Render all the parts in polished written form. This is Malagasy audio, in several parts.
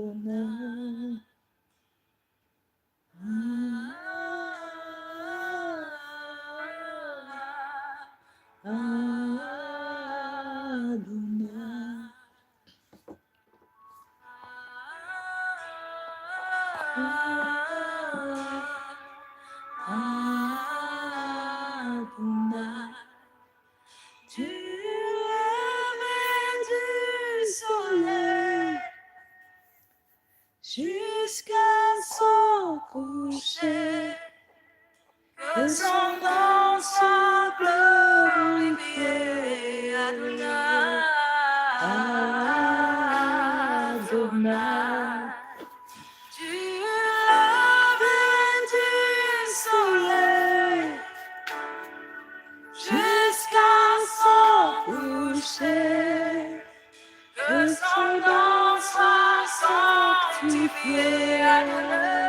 Adonai. Adonai. Adonai. Du lever du soleil jusqu'à son coucher, que son nom soit glorifié, Adonai. Adonai. Du lever du soleil jusqu'à son coucher, que son nom soit sanctifié, Adonai.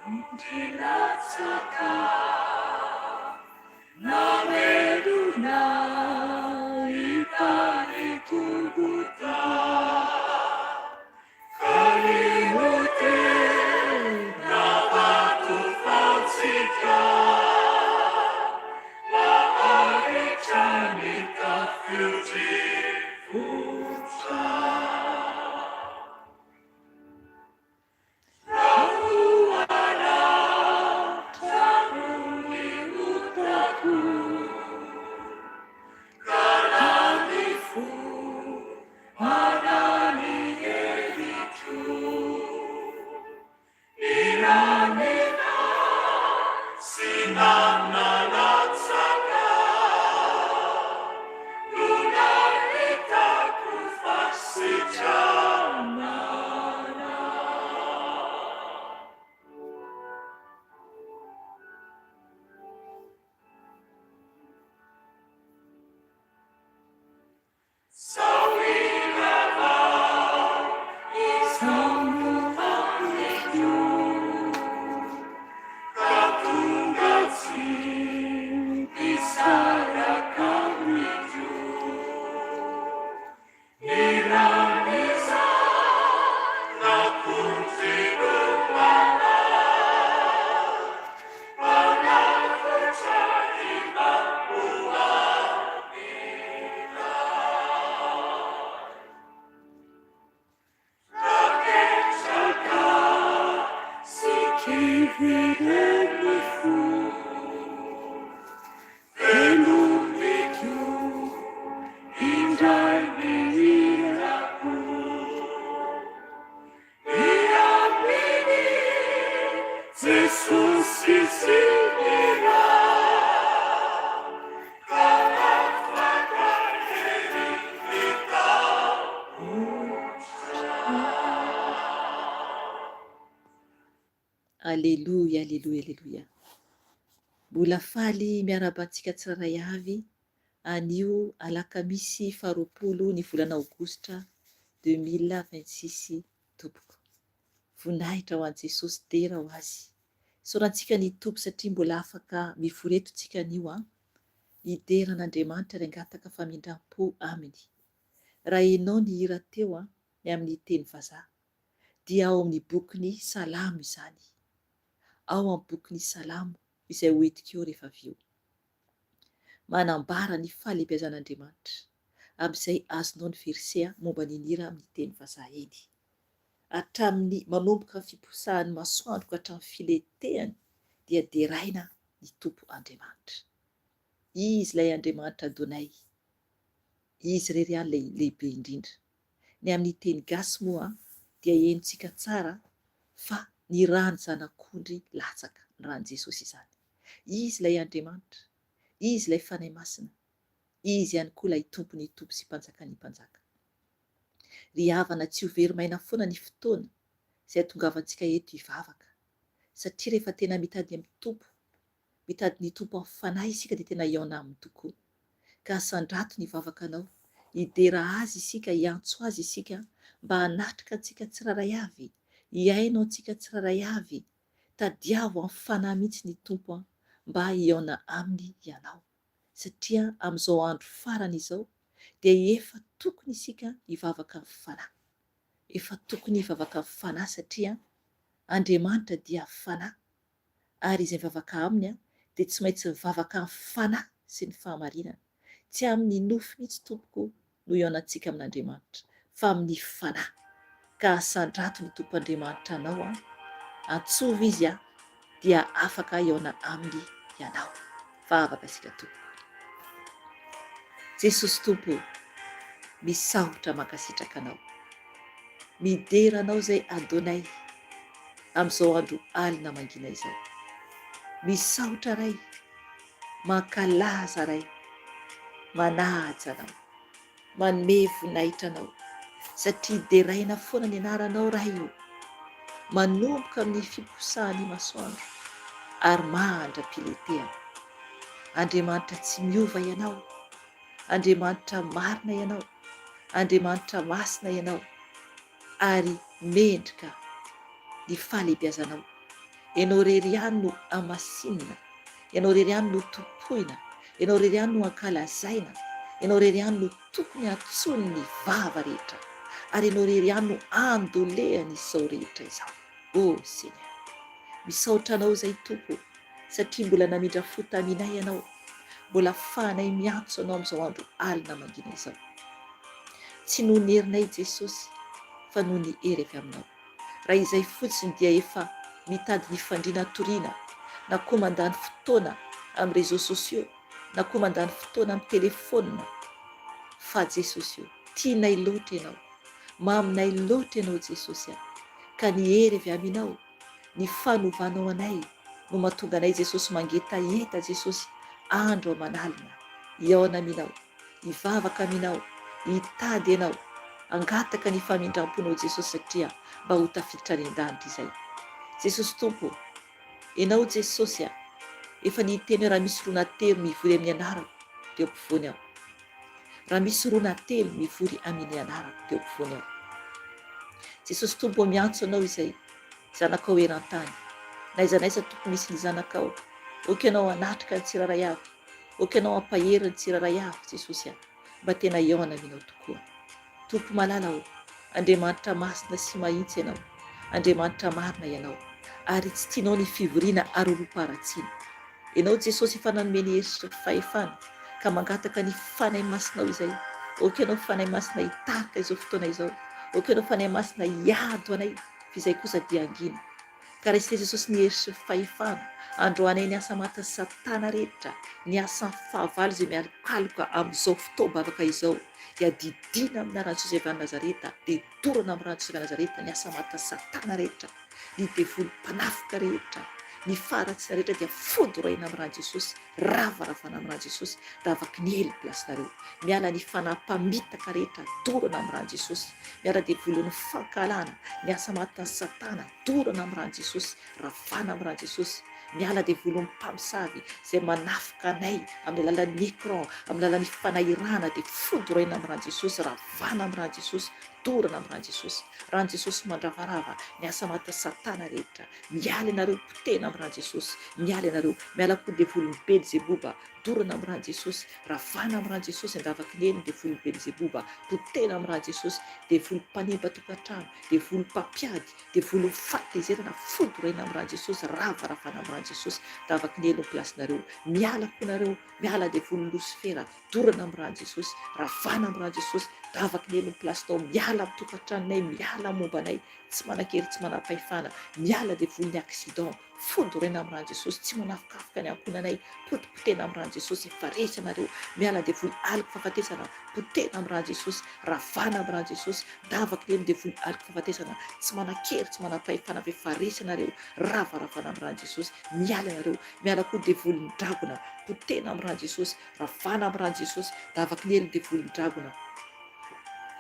Ondry latsaka namelona tany Golgotha. Ka ny tena vatofantsika maharitra ny tafio-drivotra. Aleloia, aleloia, aleloia. Mbola faly miarahaba antsika tsirairay avy anio alakamisy faharoapolo ny volana aogositra 2026 tompoko. Voninahitra ho an'i Jesosy, dera ho Azy. Isaorantsika ny Tompo satria mbola afaka mivory eto tsika anio an. Hidera an'Andriamanitra ary hangataka famindram-po Aminy. Raha henao ny hira teo an, ny amin'ny teny vazaha, dia ao amin'ny bokin'ny Salamo izany. Ao amin'ny bokin'ny Salamo izay ho entiko eo rehefa avy eo. Manambara ny fahalehibiazan'Andriamanitra. Amin'izay azonao ny verset momba ny hira amin'ny teny vazaha iny. Hatramin'ny manomboka ny fiposahan'ny masoandro ka hatramin'ny filetehany dia deraina ny Tompo Andriamanitra. Izy ilay Andriamanitra Adonai. Izy irery ihany ilay lehibe indrindra. Ny amin'ny teny gasy moa dia henontsika tsara fa ny ràn'ny Zanak'ondry latsaka, ny ràn'i Jesosy izany. Izy ilay Andriamanitra. Izy ilay Fanahy Masina. Izy ihany koa ilay Tompon'ny tompo sy Mpanjakan'ny mpanjaka. Ry havana tsy ho very maina foana ny fotoana izay hatongavantsika eto hivavaka satria rehefa tena mitady amin'ny Tompo, mitady ny Tompo amin'ny fanahy isika dia tena hihaona Aminy tokoa. Ka asandrato ny vavakanao, hidera Azy isika, hiantso Azy isika mba hanatrika antsika tsirairay avy, hihaino antsika tsirairay avy, tadiavo amin'ny fanahy mihitsy ny Tompo mba hihaona Aminy ianao. Satria amin'izao andro farany izao dia efa tokony isika hivavaka amin'ny fanahy. Efa tokony hivavaka amin'ny fanahy satria Andriamanitra dia fanahy ary izay mivavaka aminy dia tsy maintsy mivavaka amin'ny fanahy sy ny fahamarinana. Tsy amin'ny nofy mihitsy tompoko no hihaonantsika amin'Andriamanitra, fa amin'ny fanahy. Ka asandrato ny Tompo Andriamanitra anao an, antsovy Izy an, dia afaka hihaona Aminy ianao. Vavaka isika tompoko. Jesosy Tompo o, misaotra mankasitraka Anao. Midera Anao izay Adonai amin'izao andro alina mangina izao. Misaotra Ray. Mankalaza Ray, manaja Anao, manome voninahitra Anao, satria deraina foana ny anaranao Ray o, manomboka amin'ny fiposahan'ny masoandro ary mandra-piletehana. Andriamanitra tsy miova Ianao, Andriamanitra marina Ianao, Andriamanitra masina Ianao, ary mendrika ny fahalehibiazanao. Ianao irery ihany no hamasinina, Ianao irery ihany no tompoina, Ianao irery ihany no ankalazaina, Ianao irery ihany no tokony hantsoin'ny vava rehetra, ary Ianao irery ihany no andolehan'izao rehetra izao. Oh Seigneur! Misaotra Anao izay Tompo o, satria mbola namindra fo taminay Ianao, mbola afahanay miantso Anao amin'izao andro alina mangina izao. Tsy noho ny herinay Jesosy, fa noho ny hery avy Aminao. Raha izay fotsiny dia efa mitady ny fandriana hatoriana, na koa mandany fotoana amin'ny réseaux sociaux, na koa mandany fotoana amin'ny telefaonina. Fa Jesosy o, tianay loatra Ianao. Maminay loatra Ianao Jesosy a! Ka ny hery avy Aminao, ny fanovanao anay no mahatonga anay Jesosy mangetaheta Jesosy andro aman'alina hihaona Aminao, hivavaka Aminao, hitady Anao, hangataka ny famindramponao Jesosy satria mba ho tafiditra any an-danitra izay. Jesosy Tompo o! Ianao Jesosy a! Efa niteny hoe raha misy roa na telo mivory amin'ny anarako dia eo ampovoany aho. Raha misy roa na telo mivory amin ny anarako teo ampovoany aho. Jesosy Tompo ô miantso Anao izay zanakao eran-tany. N'aiza n'aiza Tompo misy ny zanakao, ok Ianao hanatrika ny tsirairay avy, ok Ianao hampahery ny tsirairay avy Jesosy a, mba tena hihaona aminao tokoa. Tompo malala ô, Andriamanitra masina sy mahitsy Ianao, Andriamanitra marina Ianao, ary tsy tianao ny fivoriana arorom-paharatsiana. Ianao Jesosy efa nanome ny hery sy fahefana, ka mangataka ny Fanahy Masinao izay. Aoka Ianao Fanahy Masina hitarika izao fotoana izao. Aoka Ianao Fanahy Masina hiady ho anay, f'izay kosa dia hangina. Ka raisinay Jesosy ny hery sy ny fahefana, androanay ny asa matin'i Satana rehetra, ny asan'ny fahavalo izay mialokaloka amin'izao fotoam-bavaka izao, dia didiana amin'ny anaran'i Jesosy avy any Nazareta, dia dorana amin'ny ran'i Jesosy avy any Nazareta ny asa matin'i Satana rehetra, ny devoly mpanafika rehetra, ny faharatsiana rehetra dia fodorahina amin'ny ran'i Jesosy, ravaravana amin'ny ran'i Jesosy, ravaky ny helo plasinareo, miala ny fanahy mpamitaka rehetra, dorana amin'ny ran'i Jesosy, miala devolin'ny fankahalana, ny asa matin'i Satana, dorana amin'ny ran'i Jesosy, ravana amin'ny ran'i Jesosy, miala devolin'ny mpamosavy izay manafika anay amin'ny alalan'ny écran, amin'ny alalan'ny fanahirana dia fodoraina amin'ny ran'i Jesosy, ravana amin'ny ran'i Jesosy, dorana amin'ny ran'i Jesosy, ran'i Jesosy mandravarava ny asa matin'i Satana rehetra, Miala ianareo potehina amin'ny ran'i Jesosy, miala ianareo, miala koa devolin'i Belzeboba, dorana amin'ny ran'i Jesosy, ravana amin'ny ran'i Jesosy, andavaky ny helo ny devolin'i Belzeboba, potehina amin'ny ran'i Jesosy, devoly mpanimba tokantrano, devoly mpampiady, devolin'ny fahatezerana, fodoraina amin'ny ran'i Jesosy, ravaravana amin'ny ran'i Jesosy, andavaky ny helo ny plasinareo, miala koa nareo, miala devolin'i Losifera, dorana amin'ny ran'i Jesosy, ravana amin'ny ran'i Jesosy, andavaky ny helo ny plasinao, miala amin'ny tokantranonay, miala momba anay, tsy manan-kery tsy manam-pahefana, miala devoly ny accident, fondorena amin'ny ran'i Jesosy, tsy manafokafoka ny ankohonanay, potipotena amin'ny ran'i Jesosy, efa resy ianareo, miala devoly aloky fahafatesana, potena amin'ny ran'i Jesosy, ravana amin'ny ran'i Jesosy, davaky ny helo devoly aloky fahafatesana, tsy manan-kery tsy manam-pahefana fa efa resy ianareo, ravaravana amin'ny ran'i Jesosy, miala ianareo, miala koa devolin'ny dragona, potena amin'ny ran'i Jesosy, ravana amin'ny ran'i Jesosy, davaky ny helo devolin'ny dragona,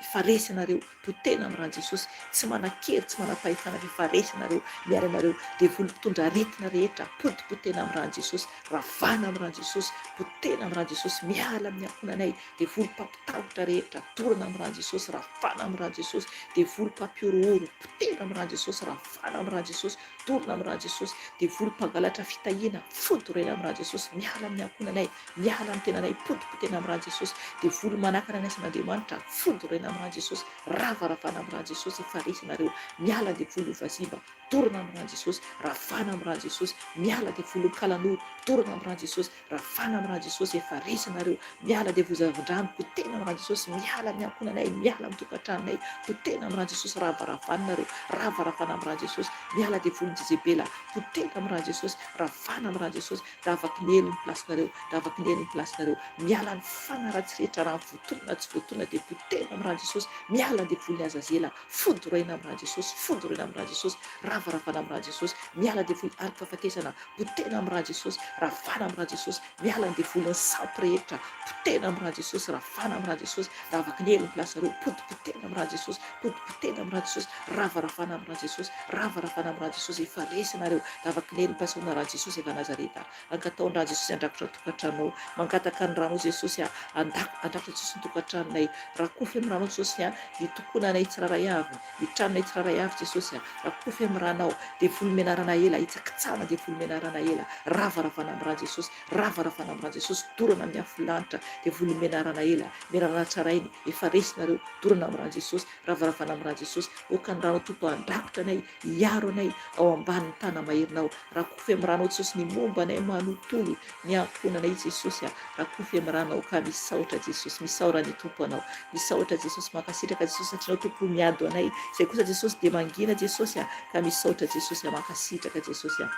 efa resy ianareo. Potehina amin'ny ran'i Jesosy, tsy manan-kery, tsy manam-pahefana f'efa resy ianareo, miala ianareo, devoly mpitondra aretina rehetra, potipotehina amin'ny ran'i Jesosy, ravana amin'ny ran'i Jesosy, potehina amin'ny ran'i Jesosy, miala amin'ny ankohonanay, devoly mpampitahotra rehetra, dorana amin'ny ran'i Jesosy, ravana amin'ny ran'i Jesosy, devoly mpampihorohoro, potehina amin'ny ran'i Jesosy, ravana amin'ny ran'i Jesosy, dorana amin'ny ran'i Jesosy, devoly mpangalatra fitahiana, fodorena amin'ny ran'i Jesosy, miala amin'ny ankohonanay, Miala amin'ny tenanay, potipotena amin'ny ran'i Jesosy, devoly manakana ny asan'Andriamanitra, fondorena amin'ny ran'i Jesosy, ravaravana amin'ny ran'i Jesosy, efa resy nareo, miala devoly ho vazimba, dorana amin'ny ran'i Jesosy, ravana amin'ny ran'i Jesosy, miala devoly ho kalanoro, dorana amin'ny ran'i Jesosy, ravana amin'ny ran'i Jesosy, efa resy nareo, miala devoly zava-drano, potehina amin'ny ran'i Jesosy, miala amin'ny ankohonanay, miala amin'ny tokantranonay, potehina amin'ny ran'i Jesosy, ravaravana nareo, ravaravana amin'ny ran'i Jesosy, miala devolin'i Jezebela, potehina amin'ny ran'i Jesosy, ravana amin'ny ran'i Jesosy, Davaky ny helo ny place-nareo, davaky ny helo ny place-nareo. Miala ny fanahy ratsy rehetra, raha voatonona na tsy voatonona dia potehina amin'ny ran'i Jesosy, miala ny devolin'i Azazela, fodoroina amin'ny ran'i Jesosy, fodoroina amin'ny ran'i Jesosy, ravaravana amin'ny ran'i Jesosy, miala devoly alim-pahafatesana, potehina amin'ny ran'i Jesosy, ravana amin'ny ran'i Jesosy, miala ny devolin'ny sampy rehetra, potehina amin'ny ran'i Jesosy, ravana amin'ny ran'i Jesosy, davaky ny helo ny place-nareo, potipotehina amin'ny ran'i Jesosy, potipotehina amin'ny ran'i Jesosy, ravaravana amin'ny ran'i Jesosy, ravaravana amin'ny ran'i Jesosy, efa resy nareo, Davaky neny pasona ra Jesosy avy Nazareta Angatao ny ra Jesosy handrakotra ny tokantranonao Mangataka ny ranao Jesosy a Andrakotra Jesosy ny tokantranonay Rakofy amin'ny ranao Jesosy a Ny tokonanay tsirairay avy Ny tranonay tsirairay avy Jesosy a Rakofy amin'ny ranao. ranao, devoly menarana ela, hitsakitsahana devoly menarana ela, ravaravana amin'ny ran'i Jesosy, ravaravana amin'ny ran'i Jesosy, dorana amin'ny afo lanitra, devoly menarana ela, menarana tsarainy, efa resinareo, dorana amin'ny ran'i Jesosy, ravaravana amin'ny ran'i Jesosy, aoka ny ranao Tompo handrakotra anay, hiaro anay ao ambanin'ny tana-maherinao, rakofy amin'ny ranao Jesosy ny momba anay manontolo, ny ankohonanay Jesosy a, rakofy amin'ny ranao ka misaotra Jesosy, misaora ny Tompo anao, misaotra Jesosy, mankasitraka Jesosy satria anao Tompo miady ho anay, izay kosa Jesosy dia mangina Jesosy a, ka misaotra Jesosy a, mankasitraka Jesosy a,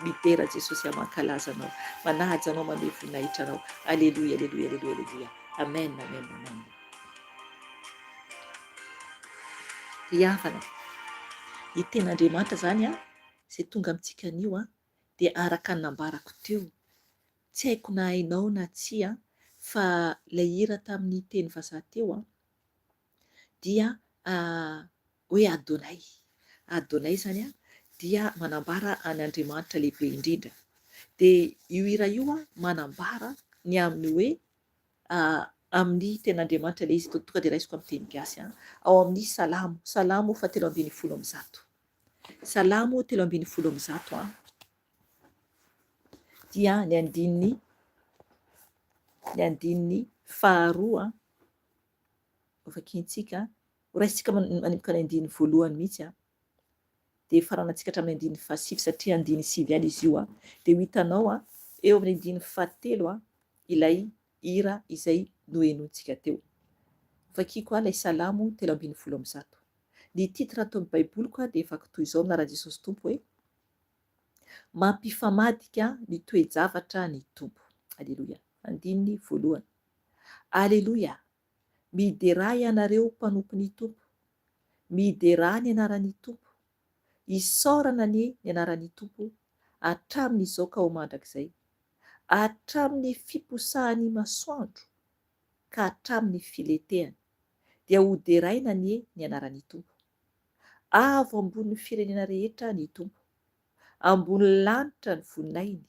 midera Jesosy a, mankalaza anao, manaja anao, manome voninahitra anao, aleloia, aleloia, aleloia, aleloia, amen, amen, amen. Ry havana, ny tenin'Andriamanitra izany a, izay tonga amintsika anio a, dia araka ny nambarako teo, tsy haiko na hainao na tsia fa ilay hira tamin'ny teny vazaha teo an, dia hoe Adonai. Adonai izany an, dia manambara an' Andriamanitra lehibe indrindra. Dia io hira io an, manambara ny amin'ny hoe amin'ny tenin'Andriamanitra ilay izy, tonga dia raisiko amin'ny teny gasy an, ao amin'ny Salamo, Salamo fahatelo 113. Salamo 113 an, dia ny andininy ny andininy faharoa hovakiantsika, horaisintsika manomboka ny andininy voalohany mihitsy an, dia faranantsika hatramin'ny andininy fahasivy satria andininy sivy ihany izy io an, dia ho hitanao an, eo amin'ny andininy fahatelo an, ilay hira izay nohenointsika teo. Hovakiko ilay Salamo 113. Ny titre ato amin'ny baiboliko dia vaky toy izao amin'ny anaran'i Jesosy Tompo hoe, Mampifamadika ny toe-javatra ny Tompo. Aleloia. Andininy voalohany. Aleloia! Miderà ianareo mpanompon'ny Tompo. Miderà ny anaran'ny Tompo. Isaorana anie ny anaran'ny Tompo hatramin'izao ka ho mandrakizay. Hatramin'ny fiposahan'ny masoandro ka hatramin'ny filetehany, dia hoderaina anie ny anaran'ny Tompo. Avo ambonin'ny firenena rehetra ny Tompo, ambony lanitra ny voninahiny.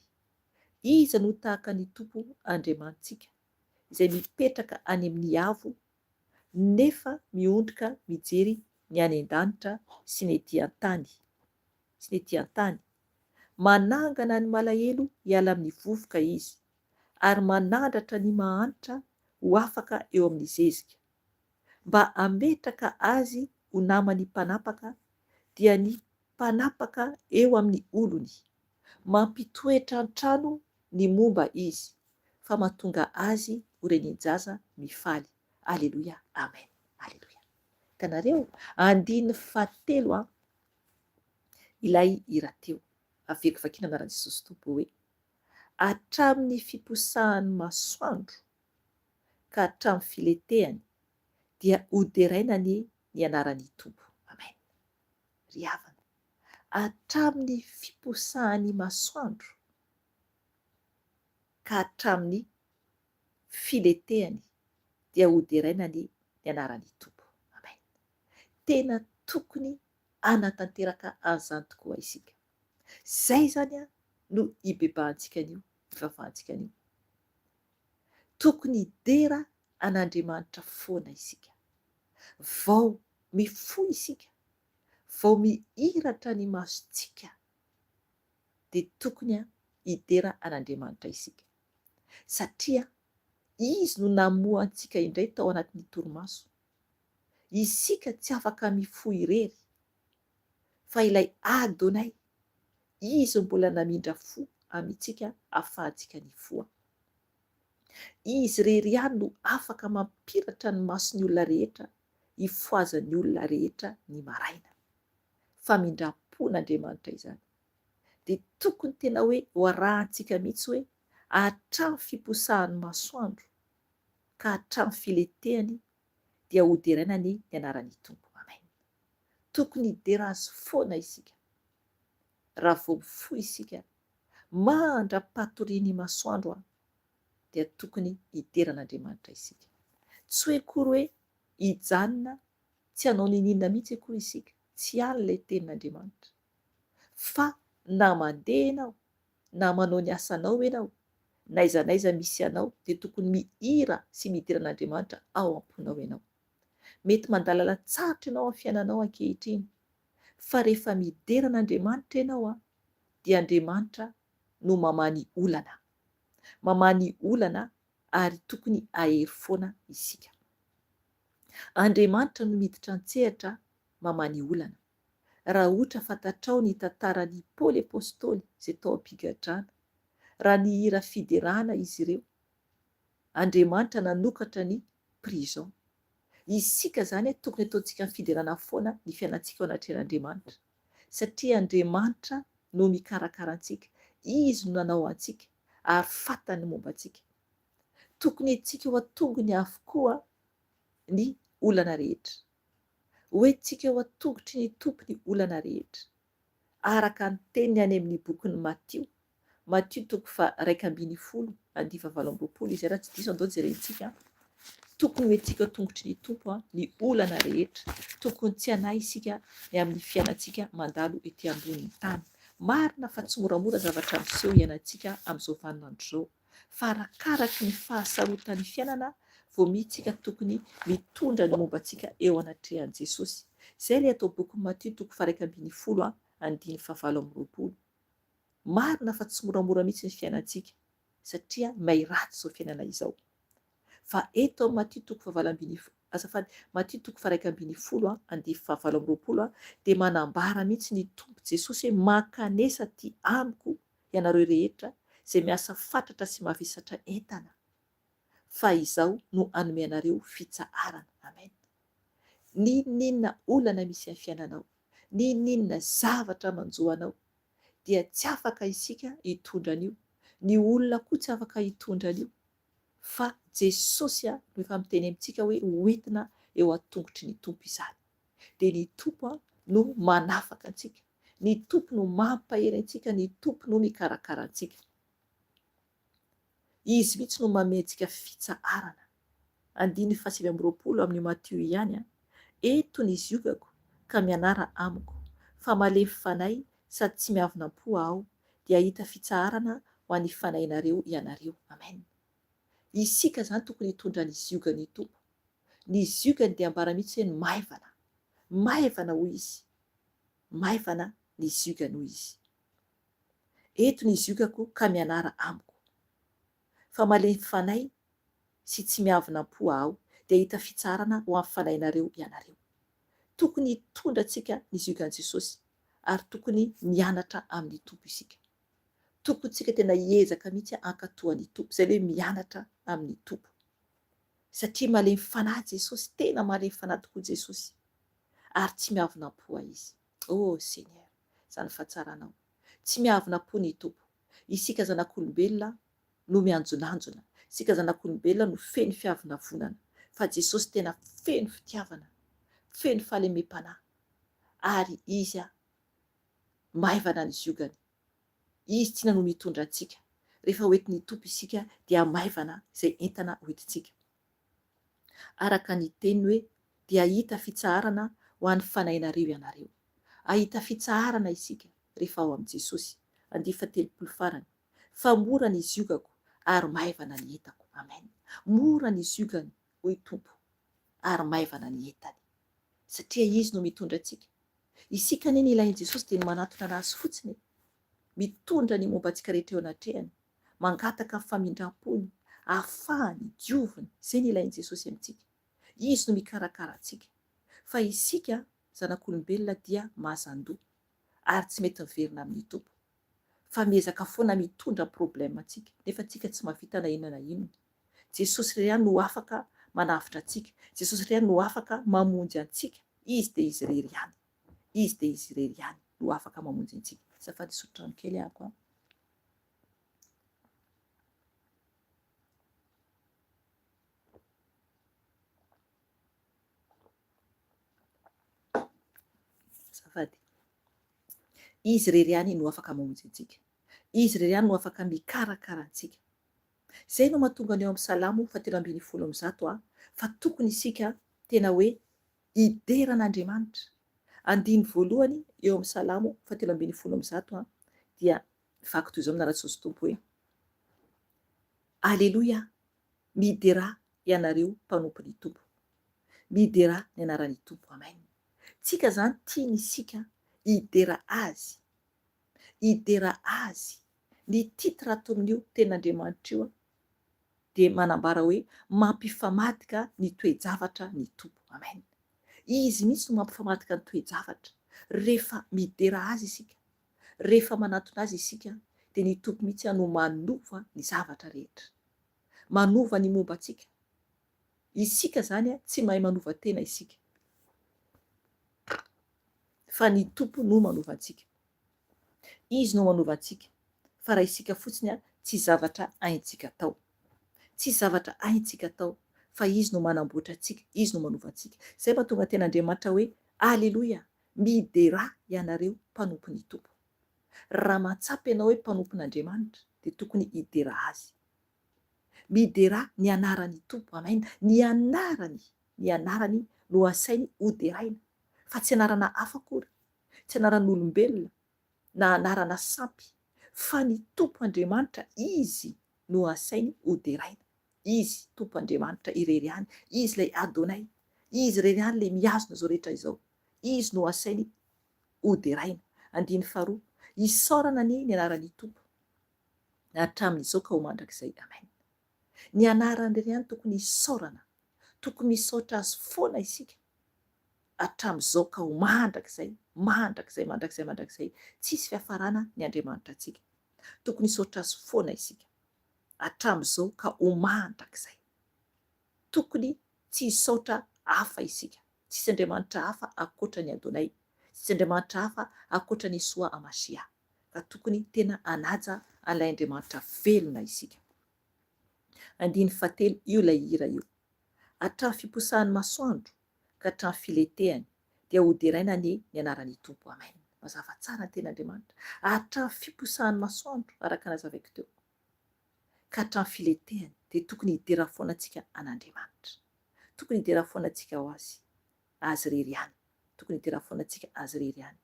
Iza no tahaka ny Tompo Andriamanitsika, izay mipetraka any amin'ny avo, nefa miondrika mijery ny any an-danitra sy ny ety an-tany, sy ny ety an-tany? Manangana ny malahelo hiala amin'ny vovoka Izy, ary manandratra ny mahantra ho afaka eo amin'ny zezika, mba hametraka azy ho naman'ny mpanapaka, dia ny mpanapaka eo amin'ny olony. Mampitoetra an-trano ny momba izy, fa mahatonga azy ho renin-jaza mifaly. Aleloia, amen, aleloia. Hitanareo? Andininy fahatelo an, ilay hira teo. Averiko vakiana anaran'i Jesosy Tompo hoe, Hatramin'ny fiposahan'ny masoandro ka hatramin'ny filetehany dia hoderaina anie ny anaran'ny Tompo. Amen. Ry havana, hatramin'ny fiposahan'ny masoandro ka hatramin'ny filetehany dia hoderaina anie ny anaran'ny Tompo. Amen. Tena tokony hanatanteraka an'izany tokoa isika. Izay izany no hibebahantsika anio, hivavahantsika anio. Tokony hidera an'Andriamanitra foana isika. Vao mifoha isika, vao mihiratra ny masontsika dia tokony hidera an'Andriamanitra isika. Satria Izy no namoha antsika indray tao anatin'ny torimaso. Isika tsy afaka mifoha irery, fa ilay Adonai, Izy no mbola namindra fo amintsika ahafahantsika nifoha. Izy irery ihany no afaka mampiratra ny mason'ny olona rehetra hifohazan'ny olona rehetra ny maraina. Famindram-pon'Andriamanitra izany. Dia tokony tena hoe ho arahantsika mihitsy hoe hatramin'ny fiposahan'ny masoandro ka hatramin'ny filetehany dia hoderaina anie ny anaran'ny Tompo. Amen. Tokony hidera Azy foana isika. Raha vao mifoha isika, mandra-patorian'ny masoandro an, dia tokony hidera an'Andriamanitra isika. Tsy hoe akory hoe hijanona tsy hanao n'inon'inona mihitsy akory isika, tsy any ilay tenin'Andriamanitra. Fa na mandeha ianao, na manao ny asanao ianao, n'aiza n'aiza misy anao dia tokony mihira sy midera an'Andriamanitra ao am-ponao ianao. Mety mandalala tsarotra ianao amin'ny fiainanao ankehitriny. Fa rehefa midera an'Andriamanitra ianao dia Andriamanitra no mamaha ny olana. Mamaha ny olana ary tokony hahery foana isika. Andriamanitra no miditra an-tsehatra mamaha ny olana. Raha ohatra fantatrao ny tantaran'i Paoly Apostoly izay tao am-pigadrana, raha nihira fiderana izy ireo, Andriamanitra nanokatra ny prison. Isika izany tokony ataontsika ny fiderana foana ny fiainantsika eo anatrehan'Andriamanitra. Satria Andriamanitra no mikarakara antsika, Izy no nanao antsika ary fantany ny momba antsika. Tokony entintsika eo an-tongony avokoa ny olana rehetra. Ho entintsika eo an-tongotry ny Tompo ny olana rehetra. Araka ny teniny any amin'ny bokin'i Matio, Matio toko faha-11 andiany faha-28, izay raha tsy diso andao jerentsika, tokony ho entintsika eo an-tongotry ny Tompo ny olana rehetra. Tokony tsy hanahy isika ny amin'ny fiainantsika mandalo ety ambonin'ny tany. Marina fa tsy moramora zavatra miseho iainantsika amin'izao vaninandro izao. Fa arakaraky ny fahasarotan'ny fiainana vao mihitsika tokony mitondra ny momba antsika eo anatrehan'i Jesosy. Izay ilay atao bokin'i Matio toko faha-11 andininy faha-28. Marina fa tsy moramora mihitsy ny fiainantsika satria may ratsy izao fiainana izao. Fa eto amin'ny Matio toko faha-18, azafady, Matio toko faha-11 andininy faha-28 dia manambara mihitsy ny Tompo Jesosy hoe mankanesa aty amiko ianareo rehetra izay miasa fatratra sy mavesatra entana, fa Izaho no hanome anareo fitsaharana. Amen. N'inon'inona olana misy amin'ny fiainanao, n'inon'inona zavatra manjo anao, dia tsy afaka isika hitondra an'io, ny olona koa tsy afaka hitondra an'io, fa Jesosy no efa miteny amintsika hoe hoentina eo an-tongotry ny Tompo izany. Dia ny Tompo no manafaka antsika. Ny Tompo no mampahery antsika, ny Tompo no mikarakara antsika. Izy mihitsy no manome antsika fitsaharana. Andininy fahasivy amby 20 amin'io Matio ihany an. Eto ny ziogako ka mianara amiko, fa malemy fanahy sady tsy miavona am-po Aho, dia hahita fitsaharana ho an'ny fanahinareo ianareo. Amen. Isika izany tokony hitondra ny ziogan'ny Tompo. Ny ziogany dia ambara mihitsy hoe ny maivana. Maivana hoy Izy. Maivana ny ziogany hoy Izy. Eto ny ziogako ka mianara amiko. Fa malemy fanahy sy tsy miavona am-po Aho, dia hahita fitsaharana ho amin'ny fanahinareo ianareo. Tokony hitondra antsika ny ziogan'i Jesosy ary tokony mianatra amin'ny Tompo isika. Tokony tsika tena hiezaka mihitsy hankatò an'i Tompo, izay ilay hoe mianatra amin'ny Tompo. Satria malemy fanahy Jesosy, tena malemy fanahy tokoa Jesosy, ary tsy miavona am-po Izy. Oh Seigneur, izany fahatsaranao. Tsy miavona am-po ny Tompo. Isika zanak'olombelona no mianjonanjona, isika zanak'olombelona no feno fiavonavonana, fa Jesosy tena feno fitiavana, feno fahalemem-panahy, ary Izy maivana ny ziogany. Izy tsinona no mitondra antsika. Rehefa hoentin'ny Tompo isika dia maivana izay entana hoentintsika. Araka ny teniny hoe dia hahita fitsaharana ho an'ny fanahinareo ianareo. Hahita fitsaharana isika rehefa ao amin'i Jesosy. Andiany fahatelopolo farany. Fa mora ny ziogako ary maivana ny entako. Amen. Mora ny ziogany hoy Tompo ary maivana ny entany. Satria Izy no mitondra antsika. Isika anie ny ilain'i Jesosy dia ny manatona an'Azy fotsiny e! Mitondra ny momba antsika rehetra eo anatrehany, mangataka ny famindram-pony, ahafahany, dioviny, izay ny ilain'i Jesosy amintsika. Izy no mikarakara antsika. Fa isika zanak'olombelona dia mazan-doha ary tsy mety miverina amin'ny Tompo. Fa miezaka foana mitondra ny problème antsika, nefa tsika tsy mahavita na inona na inona. Jesosy irery ihany no afaka manavotra antsika, Jesosy irery ihany no afaka mamonjy antsika. Izy dia Izy irery ihany. Izy dia Izy irery ihany no afaka mamonjy antsika. Azafady hisotro rano kely ahako an. Azafady. Izy irery ihany no afaka mamonjy antsika. Izy irery ihany no afaka mikarakara antsika. Izay no mahatonga ny ao amin'ny Salamo fahatelo ambinifolo amby zato a, fa tokony isika tena hoe hidera an'Andriamanitra. Andininy voalohany eo amin'ny Salamo fahatelo ambinifolo amby zato a, dia mivaky toy izao amin'ny anaran'i Jesosy Tompo hoe, Aleloia, miderà ianareo mpanompon'ny Tompo. Miderà ny anaran'ny Tompo. Amen. Tsika izany tiany isika. Hidera Azy. Hidera Azy. Ny titre ato amin'io Tenin'Andriamanitra io dia manambara hoe mampifamadika ny toe-javatra ny Tompo. Amen. Izy mihitsy no mampifamadika ny toe-javatra. Rehefa midera Azy isika, rehefa manatona Azy isika, dia ny Tompo mihitsy no manova ny zavatra rehetra. Manova ny momba antsika. Isika izany tsy mahay manova tena isika. Fa ny Tompo no manova antsika. Izy no manova antsika. Fa raha isika fotsiny tsy zavatra haintsika atao. Tsy zavatra haintsika atao. Fa Izy no manamboatra antsika, Izy no manova antsika. Izay mahatonga tena Andriamanitra hoe, Aleloia! Miderà ianareo mpanompon'ny Tompo. Raha mahatsapa ianao hoe mpanompon'Andriamanitra dia tokony hidera Azy. Miderà ny anaran'ny Tompo. Amen. Ny anarany, ny anarany no asainy hoderaina, fa tsy anarana hafa akory, tsy anaran'olombelona na anarana sampy, fa ny Tompo Andriamanitra Izy no asainy hoderaina. Izy, Tompo Andriamanitra irery ihany, Izy ilay Adonai, Izy irery ihany ilay mihazona izao rehetra izao. Izy no asainy hoderaina. Andininy faharoa, Isaorana anie ny anaran'ny Tompo hatramin'izao ka ho mandrakizay. Amen. Ny anarany irery ihany tokony hisaorana. Tokony misaotra Azy foana isika hatramin'izao ka ho mandrakizay, mandrakizay, mandrakizay, mandrakizay. Tsisy fiafarana ny Andriamanitra antsika. Tokony hisaotra Azy foana isika hatramin'izao ka ho mandrakizay. Tokony tsy hisaotra hafa isika. Tsisy Andriamanitra hafa ankoatra ny Adonai. Tsisy Andriamanitra hafa ankoatra ny Yeshoa Hamashiah. Ka tokony tena hanaja an'ilay Andriamanitra velona isika. Andininy fahatelo, io ilay hira io. Hatramin'ny fiposahan'ny masoandro ka hatramin'ny filetehany dia hoderaina anie ny anaran'ny Tompo. Amen. Mazava tsara ny tenin'Andriamanitra. Hatramin'ny fiposahan'ny masoandro, araka ny nazavaiko teo, ka hatramin'ny filetehany dia tokony hidera foana antsika an'Andriamanitra. Tokony hidera foana antsika ho Azy, Azy irery ihany. Tokony hidera foana antsika Azy irery ihany.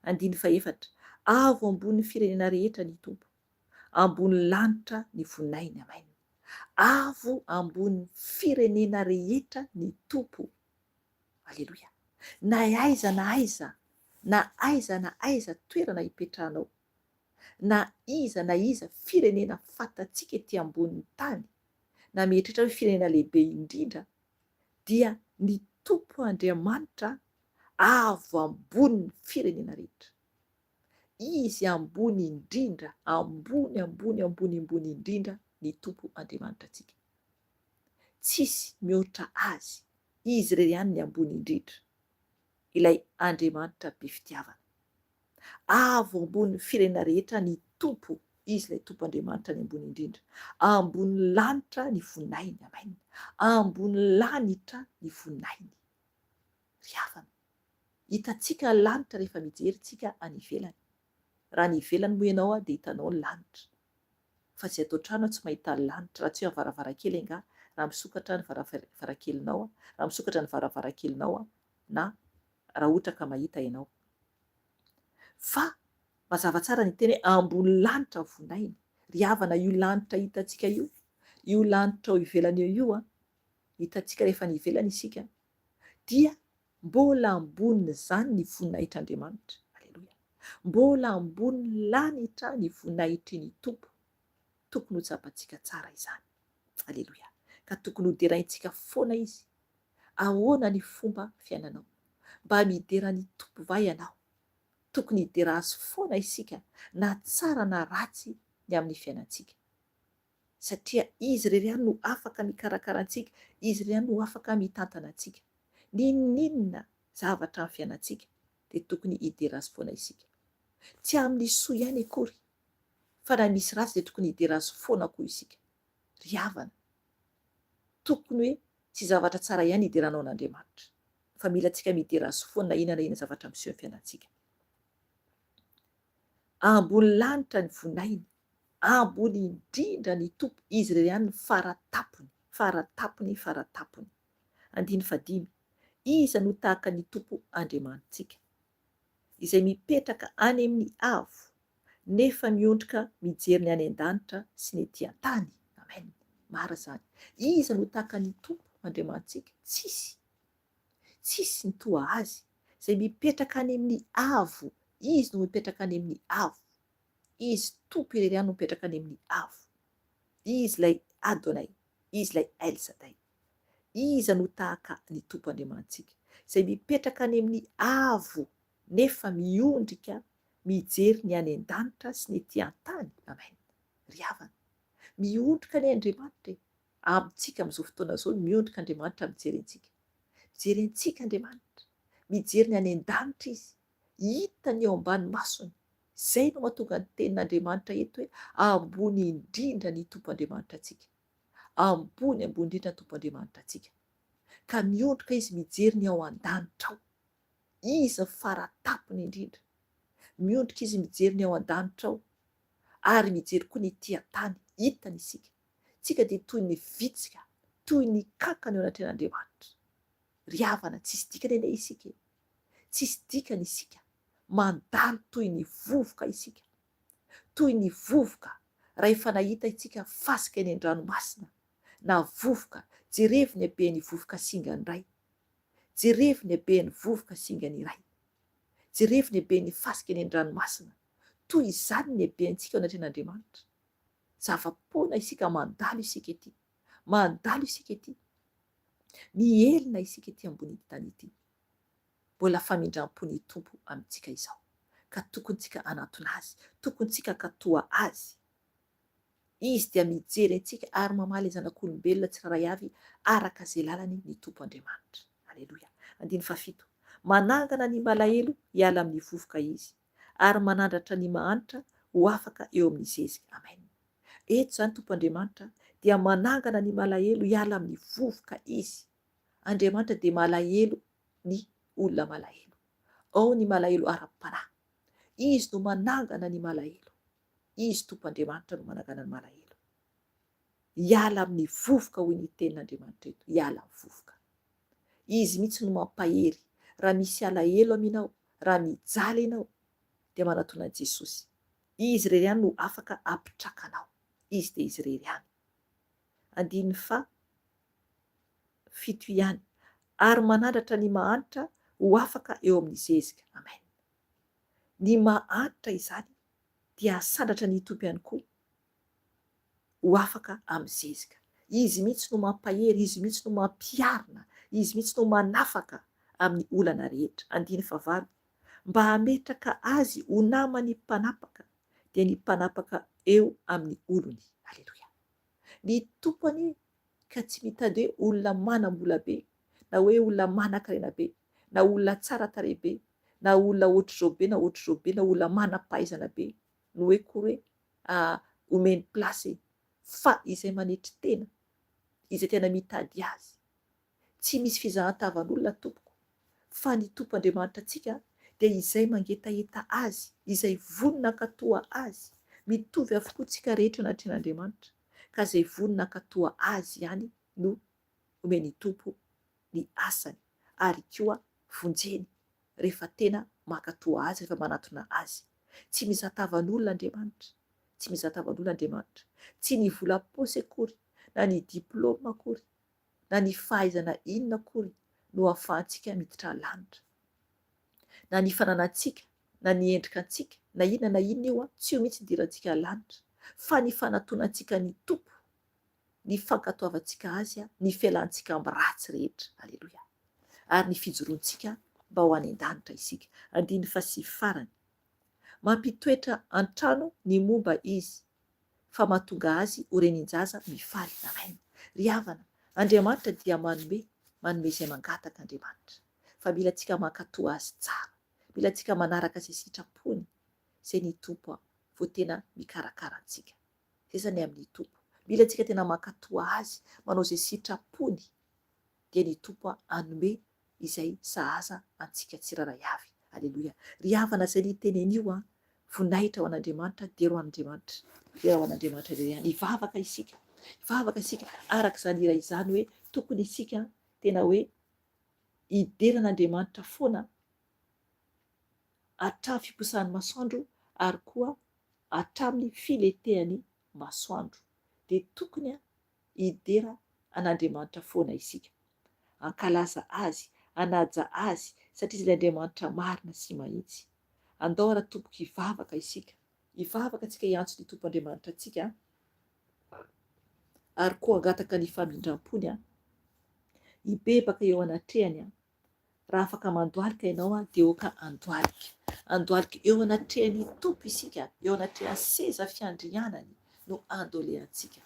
Andininy fahefatra, Avo ambonin'ny firenena rehetra ny Tompo, ambony lanitra ny voninahiny. Amen. Avo ambonin'ny firenena rehetra ny Tompo. Aleloia. Na aiza na aiza, na aiza na aiza toerana ipetrahanao, na iza na iza firenena fantatsika ety ambonin'ny tany, na mieritreritra hoe firenena lehibe indrindra, dia ny Tompo Andriamanitra avo ambonin'ny firenena rehetra. Izy ambony indrindra, ambony, ambony, ambony, ambony indrindra ny Tompo Andriamanitrantsika. Tsisy mihoatra Azy, Izy irery ihany ny ambony indrindra, ilay Andriamanitra be fitiavana. Avo ambonin'ny firenena rehetra ny Tompo, Izy ilay Tompo Andriamanitra ny ambony indrindra. Ambony lanitra ny voninahiny, amen. Ambony lanitra ny voninahiny. Ry havana, hitantsika ny lanitra rehefa mijery tsika any ivelany. Raha any ivelany moa ianao dia hitanao ny lanitra. Fa tsy ato an-trano tsy mahita ny lanitra, raha tsy eo amin'ny varavarankely angaha, raha misokatra ny varavarankelinao, raha misokatra ny varavarankelinao na raha ohatra ka mahita ianao. Fa mazava tsara ny teny hoe ambony lanitra ny voninahiny. Ry havana, io lanitra hitantsika io, io lanitra ao ivelany eo io an, hitantsika rehefa any ivelany isika, dia mbola ambonin'izany ny voninahitr'Andriamanitra. Aleloia. Mbola ambonin'ny lanitra ny voninahitry ny Tompo. Tokony ho tsapantsika tsara izany. Aleloia. Ka tokony ho deraintsika foana Izy. Ahoana ny fomba fiainanao? Mba midera ny Tompo va ianao? Tokony hidera Azy foana isika na tsara na ratsy ny amin'ny fiainantsika. Satria Izy irery ihany no afaka mikarakara antsika, Izy irery ihany no afaka mitantana antsika. N'inon'inona zavatra amin'ny fiainantsika dia tokony hidera Azy foana isika. Tsy amin'ny soa ihany akory, fa na misy ratsy dia tokony hidera Azy foana koa isika. Ry havana, tokony hoe tsy zavatra tsara ihany hideranao an'Andriamanitra, fa mila antsika midera Azy foana na inona na inona zavatra miseho amin'ny fiainantsika. Ambony lanitra ny voninahiny, ambony indrindra ny Tompo, Izy irery ihany no fara tampony, fara tampony, fara tampony. Andininy fahadimy, Iza no tahaka ny Tompo Andriamanitsika, izay mipetraka any amin'ny avo, nefa miondrika mijery ny any an-danitra sy ny ety an-tany? Amen. Marina izany. Iza no tahaka ny Tompo Andriamanitsika? Tsisy. Tsisy ny toa Azy. Izay mipetraka any amin'ny avo, Izy no mipetraka any amin'ny avo. Izy Tompo irery ihany no mipetraka any amin'ny avo. Izy ilay Adonai, Izy ilay El Sadai. Iza no tahaka ny Tompo Andriamanitsika, izay mipetraka any amin'ny avo nefa miondrika mijery ny any an-danitra sy ny ety an-tany? Amen. Ry havana, miondrika anie Andriamanitra e! Amintsika amin'izao fotoana izao, miondrika Andriamanitra mijery antsika. Mijery antsika Andriamanitra. Mijery ny any an-danitra Izy. Hitany eo ambany masony. Izay no mahatonga ny tenin'Andriamanitra eto hoe ambony indrindra ny Tompo Andriamanitra antsika. Ambony ambony indrindra ny Tompo Andriamanitra antsika. Ka miondrika Izy mijery ny ao an-danitra ao. Izy ny fara tampony indrindra. Miondrika Izy mijery ny ao an-danitra ao. Ary mijery koa ny ety an-tany. Hitany isika. Tsika dia toy ny vitsika, toy ny kankana eo anatrehan'Andriamanitra. Ry havana, tsisy dikany anie isika e! Tsisy dikany isika. Mandalo toy ny vovoka isika. Toy ny vovoka, raha efa nahita isika fasika eny an-dranomasina, na vovoka, jerevo ny haben'ny vovoka singany iray. Jerevo ny haben'ny vovoka singany iray. Jerevo ny haben'ny fasika eny an-dranomasina. Toy izany ny habentsika eo anatrehan'Andriamanitra. Zava-poana isika, mandalo isika ety. Mandalo isika ety. Mihelina isika ety ambonin'ity tany ity. Mbola famindram-po ny Tompo amintsika izao. Ka tokony tsika hanantona Azy. Tokony tsika hankatoa Azy. Izy dia mijery antsika ary mamaly ny zanak'olombelona tsirairay avy araka izay lalany ny Tompo Andriamanitra. Aleloia. Andininy fahafito. Manangana ny malahelo hiala amin'ny vovoka Izy. ary manandratra ny mahantra ho afaka eo amin'ny zezika. Amen. Eto izany Tompo Andriamanitra dia manangana ny malahelo hiala amin'ny vovoka Izy. Andriamanitra dia malahelo ny olona malahelo. Ao ny malahelo ara-panahy. Izy no manangana ny malahelo. Izy Tompo Andriamanitra no manangana ny malahelo. Hiala amin'ny vovoka hoy ny tenin'Andriamanitra eto, hiala amin'ny vovoka. Izy mihitsy no mampahery. Raha misy alahelo aminao, raha mijaly ianao, dia manatona an'i Jesosy. Izy irery ihany no afaka hampitraka anao. Izy dia Izy irery ihany. Andininy faha fito ihany. Ary manandratra ny mahantra ho afaka eo amin'ny zezika. Amen. Ny mahantra izany dia hasandratra ny Tompo ihany koa ho afaka amin'ny zezika. Izy mihitsy no mampahery, Izy mihitsy no mampiarina, Izy mihitsy no manafaka amin'ny olana rehetra. Andininy fahavalo, Mba hametraka azy ho naman'ny mpanapaka, dia ny mpanapaka eo amin'ny olony. Aleloia. Ny Tompo anie ka tsy mitady hoe olona manam-bola be, na hoe olona manan-karena be, na olona tsara tarehy be, na olona ohatr'izao be na ohatr'izao be, na olona manam-pahaizana be, no hoe koa hoe omeny place e! Fa izay manetry tena, izay tena mitady Azy. Tsy misy fizahan-tavan'olona tompoko, fa ny Tompo Andriamanitra antsika dia izay mangetaheta Azy, izay vonona hankatoa Azy. Mitovy avokoa tsika rehetra anatrehan'Andriamanitra, ka izay vonona hankatoa Azy ihany no omen'ny Tompo ny asany, ary koa vonjeny rehefa tena mankatoa Azy, rehefa manatona Azy. Tsy mizaha tavan'olona Andriamanitra. Tsy mizaha tavan'olona Andriamanitra. Tsy ny vola am-paosy akory, na ny diplaoma akory, na ny fahaizana inona akory no ahafahantsika miditra lanitra. Na ny fananantsika, na ny endrika antsika, na inona na inona io, tsy io mihitsy idirantsika lanitra. Fa ny fanatonantsika ny Tompo, ny fankatoavantsika Azy, ny fialantsika amin'ny ratsy rehetra. Aleloia. Ary ny fijoroantsika mba ho any an-danitra isika. Andininy fahasivy farany. Mampitoetra an-trano ny momba izy, fa mahatonga azy ho renin-jaza mifaly. Amen. Ry havana, Andriamanitra dia manome, manome izay mangataka Andriamanitra. Fa mila antsika mankatò Azy tsara. Mila antsika manaraka izay sitrapony, izay ny Tompo vao tena mikarakara antsika. Izay izany amin'ny Tompo. Mila antsika tena mankatò Azy, manao izay sitrapony, dia ny Tompo hanome izay sahaza antsika tsirairay avy. Aleloia. Ry havana izay niteny an'io an, voninahitra ho an'Andriamanitra, dera ho an'Andriamanitra, dera ho an'Andriamanitra irery ihany. Hivavaka isika, hivavaka isika araka izany hira izany hoe tokony isika tena hoe hidera an'Andriamanitra foana hatramin'ny fiposahan'ny masoandro ary koa hatramin'ny filetehan'ny masoandro. Dia tokony hidera an'Andriamanitra foana isika. Hankalaza Azy, hanaja Azy, satria Izy ilay Andriamanitra marina sy mahitsy. Andao ara tompoko hivavaka isika. Hivavaka tsika hiantso ny Tompo Andriamanitra antsika ary koa hangataka ny famindram-pony, hibebaka eo anatrehany. Raha afaka mandohalika ianao dia oka andohalika. Andohalika eo anatrehan'ny Tompo isika, eo anatrehan'ny seza fiandrianany no andolehantsika.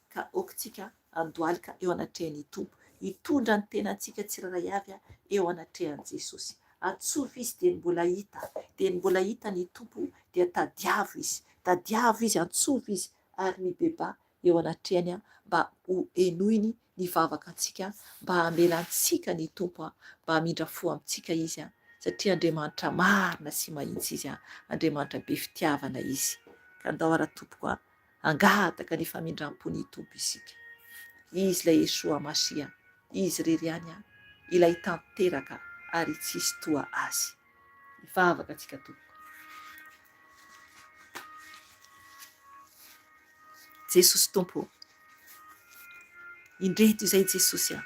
Ka aoka andohalika eo anatrehan'ny Tompo, hitondra ny tenantsika tsirairay avy eo anatrehan'i Jesosy. Atsovy Izy dia ny mbola hita, dia ny mbola hita ny Tompo dia tadiavo Izy, tadiavo Izy, antsovy Izy ary mibebaha eo anatrehany mba ho henoiny ny vavaka antsika, mba hamela antsika ny Tompo, mba hamindra fo amintsika Izy, satria Andriamanitra marina sy mahitsy Izy, Andriamanitra be fitiavana Izy. Ka ndao ara tompoko a, hangataka ny famindram-pon'ny Tompo isika. Izy ilay Yeshua Mashiah, Izy irery ihany ilay tanteraka ary tsisy toa Azy. Hivavaka antsika tompoko. Jesosy Tompo ô! Indreto izay Jesosy a!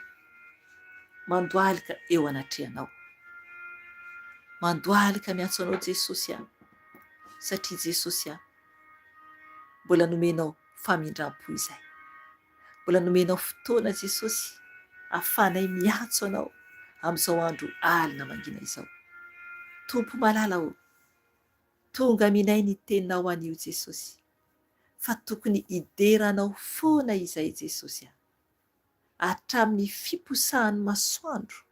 Mandohalika eo anatrehanao. Mandohalika miantso anao Jesosy a! Satria Jesosy a! Mbola nomenao famindram-po izay. Mbola nomenao fotoana Jesosy ahafahanay miantso anao amin'izao andro alina mangina izao. Tompo malala ô! Tonga aminay ny teninao anio Jesosy fa tokony hidera anao foana izay Jesosy a! Hatramin'ny fiposahan'ny masoandro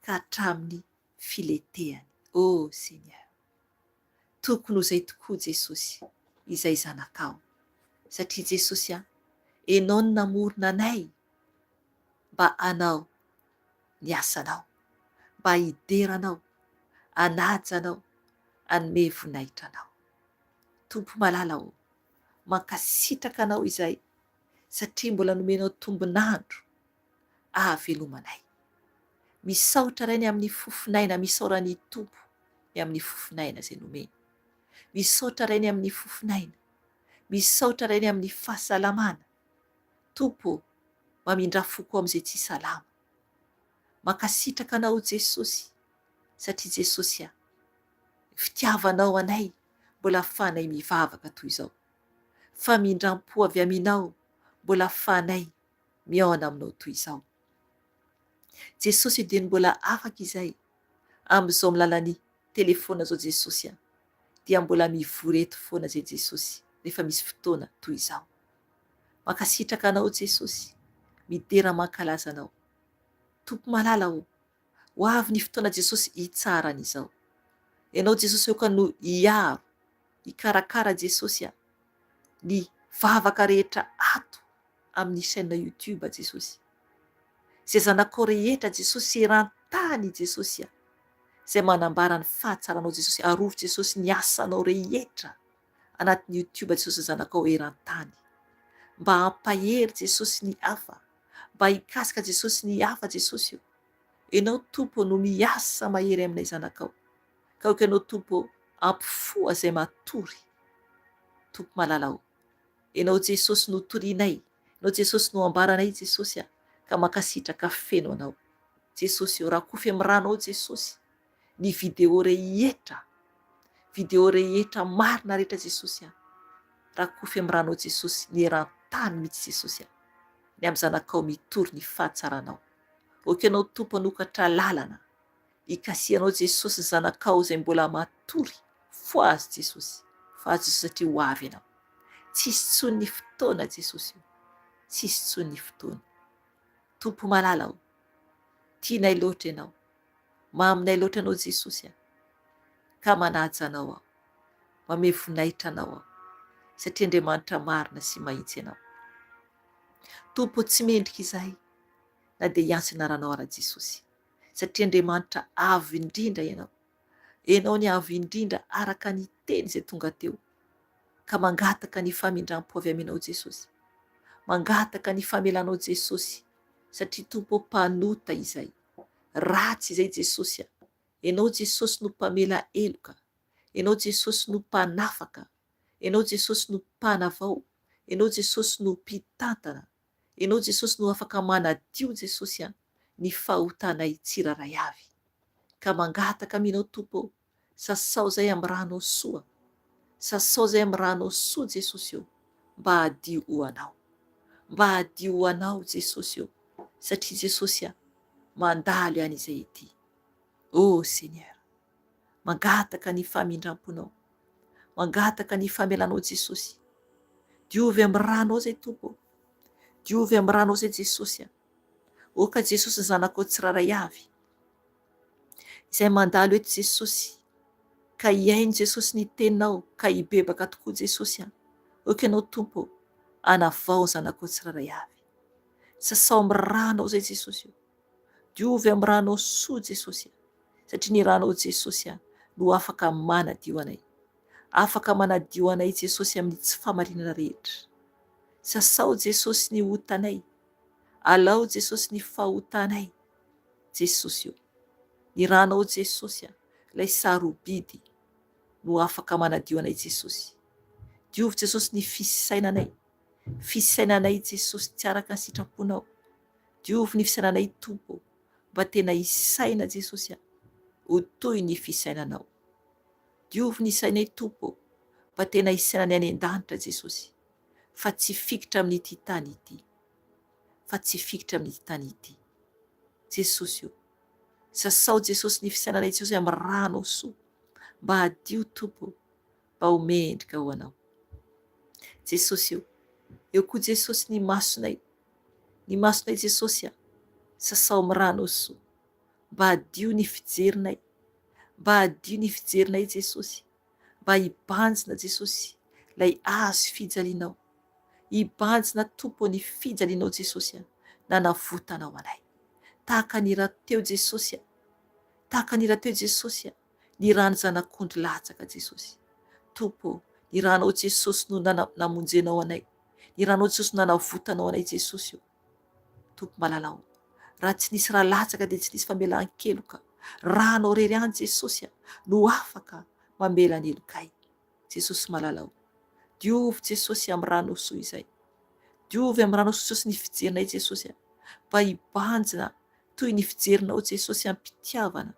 ka hatramin'ny filetehany. Oh Seigneur! Tokony ho izay tokoa Jesosy izay zanakao satria Jesosy a! Enao no namorona anay mba hanao ny asanao, mba hidera anao, hanaja anao, hanome voninahitra anao. Tompo malala ô, mankasitraka anao izahay satria mbola nomenao tombon'andro ahavelomanay. Misaotra Ray ny amin'ny fofon'aina, misaora ny Tompo ny amin'ny fofon'aina izay nomeny. Misaotra Ray ny amin'ny fofon'aina, misaotra Ray ny amin'ny fahasalamana. Tompo ô, mamindrà fo koa amin'izay tsy salama. Mankasitraka Anao Jesosy satria Jesosy a, ny fitiavanao anay mbola afahanay mivavaka toy izao. Famindram-po avy Aminao mbola afahanay mihaona Aminao toy izao. Jesosy dia ny mbola afaka izay amin'izao amin'ny lalan'ny telephone zao Jesosy a, dia mbola mivory eto foana izay Jesosy rehefa misy fotoana toy izao. Mankasitraka Anao Jesosy, midera mankalaza Anao. Tompo malala ô, ho avy ny fotoana Jesosy hitsarana izao. Ianao Jesosy aoka no hiaro, hikarakara Jesosy a, ny vavaka rehetra ato amin'ny chaîne YouTube Jesosy. Izay zanakao rehetra Jesosy eran-tany Jesosy a, izay manambara ny fahatsaranao Jesosy, arovy Jesosy ny asanao rehetra. anatin'ny youtube Jesosy zanakao eran-tany. Mba hampahery Jesosy ny hafa, mba hikasika Jesosy ny hafa Jesosy o. Enao Tompo no miasa mahery aminay zanakao. Ka aoka Ianao Tompo ampifoha izay matory. Tompo malala o. Enao Jesosy no torianay, Enao Jesosy no ambaranay Jesosy a, ka mankasitraka feno Anao. Jesosy o, rakofy amin'ny ranao Jesosy ny vidéo rehetra vidéo rehetra marina rehetra Jesosy a rakofy am ranao Jesosy ny eran-tany mitsy Jesosy a ny am zanakao mitory ny fahatsaranao ok anao Tompo hanokatra lalana hikasihanao Jesosy ny zanakao izay mbola matory fohazo Jesosy fohazo Jesosy satria ho avy ianao tsisy tsony ny fotoana Jesosy o tsisy tsony ny fotoana Tompo malala o tianay loatra ianao Maminay loatra anao Jesosy a! Ka manaja anao aho. Mamehy voninahitra anao aho. Satria Andriamanitra marina sy mahitsy ianao. Tompo tsy mendrika izahay na dia hiantso anaranao ara Jesosy. Satria Andriamanitra avo indrindra ianao. Ianao ny avo indrindra araka ny teny izay tonga teo. Ka mangataka ny famindrampo avy aminao Jesosy. Mangataka ny famelanao Jesosy. Satria Tompo mpanota izay. Ratsy izay Jesosy a! Enao Jesosy no mpamela heloka, Enao Jesosy no mpanafaka, Enao Jesosy no mpanavao, Enao Jesosy no mpitantana, Enao Jesosy no afaka manadio Jesosy a! ny fahotanay tsiraray avy. Ka mangataka aminao Tompo ô, sasao zay amin'ny ranao soa, sasao zay amin'ny ranao soa Jesosy ô, mba hadio ho Anao. Mba hadio ho Anao Jesosy ô, satria Jesosy a, mandalo ihany izay ety. Oh Seigneur, mangataka ny famindramponao, mangataka ny famelanao Jesosy. Diovy amin'ny ranao zay Tompo ô, diovy amin'ny ranao zay Jesosy a. Oka Jesosy ny zanakao tsirairay avy. Izay mandalo eto Jesosy ka hihaino Jesosy ny teninao ka hibebaka tokoa Jesosy a. Oka ianao Tompo ô, anavao ny zanakao tsirairay avy. Sasao amin'ny ranao izay Jesosy o. Diovy amin'ny ranao soa Jesosy a. Satria ny ranao Jesosy a no afaka manadio anay. Afaka manadio anay Jesosy amin'ny tsy famarinana rehetra. Sasao Jesosy ny otanay. Alao Jesosy ny fahotanay. Jesosy o. Ny ranao Jesosy a, ilay sarobidy no afaka manadio anay Jesosy. Diovy Jesosy ny fisainanay. Fisainanay Jesosy tsy araka ny sitraponao. Diovy ny fisainanay Tompo mba tena hisaina Jesosy a, ho toy ny fisainanao. Diovy ny sainay Tompo mba tena hisaina ny any an-danitra Jesosy fa tsy fikitra amin'ity tany ity. Fa tsy fikitra amin'ity tany ity. Jesosy o. Sasao Jesosy ny fisainanay Jesosy amin'ny ranao soa mba hadio Tompo mba ho mendrika ho Anao. Jesosy o. Eo koa Jesosy ny masonay. Ny masonay Jesosy a. Sasao amin'ny ranao soa mba hadio ny fijerinay. Mba hadio ny fijerinay Jesosy. Mba hibanjina Jesosy lay hazo fijalianao. Hibanjina Tompo ny fijalianao Jesosy a, nanavotanao anay. Tahaka ny ra teo Jesosy a, tahaka ny ra teo Jesosy a, ny ran'ny zanak'ondry latsaka Jesosy. Tompo ô, ny ranao Jesosy no namonjenao anay, ny ranao Jesosy no nanavotanao anay Jesosy ô. Tompo malala ô, raha tsy nisy ra latsaka dia tsy nisy famelan-keloka. Ranao irery ihany Jesosy a, no afaka mamela ny helokay. Jesosy malala ô. Diovy Jesosy amin'ny ranao soa izay. Diovy amin'ny ranao soa Jesosy ny fijerinay Jesosy a. Mba hibanjina toy ny fijerinao Jesosy am-pitiavana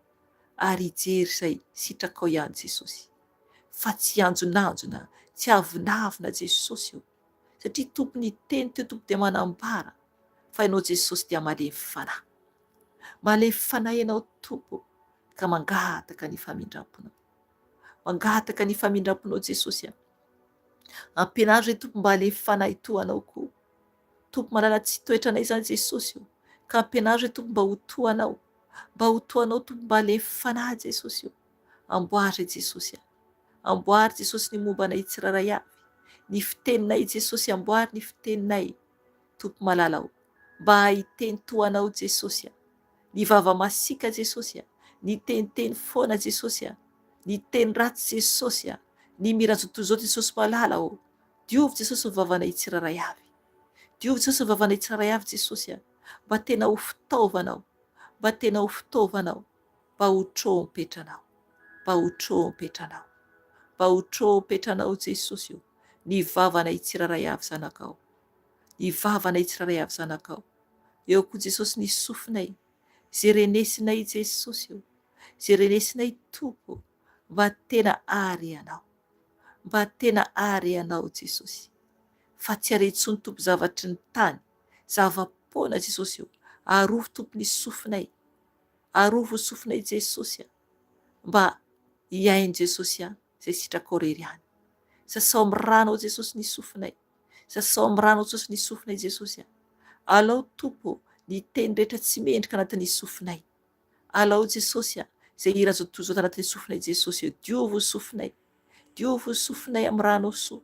ary hijery izay sitrakao ihany Jesosy. Fa tsy hianjonanjona, tsy hiavonavona Jesosy ô. Satria Tompo niteny teo Tompo dia manambara fa Ianao Jesosy dia malemy fanahy. Malemy fanahy Ianao Tompo ka mangataka ny famindramponao. Mangataka ny famindramponao Jesosy a. Ampianaro ry Tompo mba halemy fanahy toa Anao koa. Tompo malala tsy toetranay izany Jesosy o. Ka ampianaro ry Tompo mba ho toa Anao. Mba ho toa Anao Tompo mba halemy fanahy Jesosy o. Amboary ry Jesosy a. Amboary Jesosy ny momba anay tsirairay avy. Ny fiteninay Jesosy amboary ny fiteninay. Tompo malala o. Mba hahiteny toa Anao Jesosy a. Ny vava masiaka Jesosy a, ny teniteny foana Jesosy a, ny teny ratsy Jesosy a, ny mirazotozao Jesosy malala ô, diovy Jesosy ny vavanay tsirairay avy, diovy Jesosy ny vavanay tsirairay avy Jesosy a, mba tena ho fitaovanao, mba tena ho fitaovanao, mba ho trompetranao, mba ho trompetranao, mba ho trompetranao Jesosy ô, ny vavanay tsirairay avy zanakao, ny vavanay tsirairay avy zanakao. Eo koa Jesosy ny sofinay, ze renesinay Jesosy o, ze renesinay Tompo mba tena ary Anao, mba tena ary Anao Jesosy, fa tsy are intsony Tompo zavatry ny tany, zava-poana Jesosy o, arovy Tompo ny sofinay, arovy ny sofinay Jesosy a, mba hihaino Jesosy a, zay sitrakao rery ihany, sasao amin'ny ranao Jesosy ny sofinay. Sasao amin'ny rano Jesosy ny sofinay Jesosy a. Alao Tompo ô ny teny rehetra tsy mendrika anatin'ny sofinay. Alao Jesosy a izay hira zao tontolo izao tanatin'ny sofinay Jesosy ô. Diovy ny sofinay. Diovy ny sofinay amin'ny ranao soa.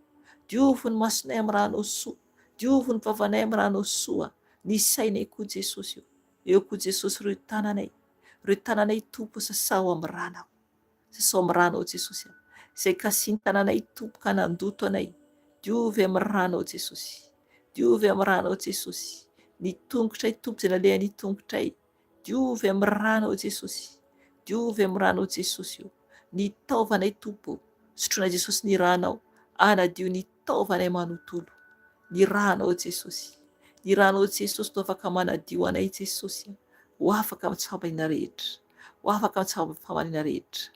Diovy ny masonay amin'ny ranao soa. Diovy ny vavanay amin'ny ranao soa. Ny sainay koa Jesosy ô. Eo koa Jesosy ireo tananay. Ireo tananay Tompo sasao amin'ny ranao. Sasao amin'ny ranao Jesosy a. Izay kasihin-tananay Tompo ka nandoto anay, diovy amin'ny ranao Jesosy. Diovy amin'ny ranao Jesosy. Ny tongotray Tompo izay nalehan'ny tongotray, diovy amin'ny ranao Jesosy. Diovy amin'ny ranao Jesosy o. Ny taovanay Tompo, sotroinay Jesosy ny ranao, anadio ny taovanay manontolo. Ny ranao Jesosy. Ny ranao Jesosy no afaka manadio anay Jesosy a. Ho afaka amin'ny tsy fahamarinana rehetra. Ho afaka amin'ny tsy fahamarinana rehetra.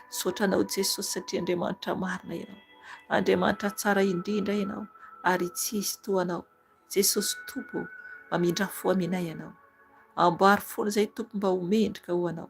Misaotra Anao Jesosy satria Andriamanitra marina Ianao. Andriamanitra tsara indrindra Ianao ary tsisy toa Anao. Jesosy Tompo ô, mamindrà fo aminay Ianao. Amboary foana izay Tompo mba ho mendrika ho Anao.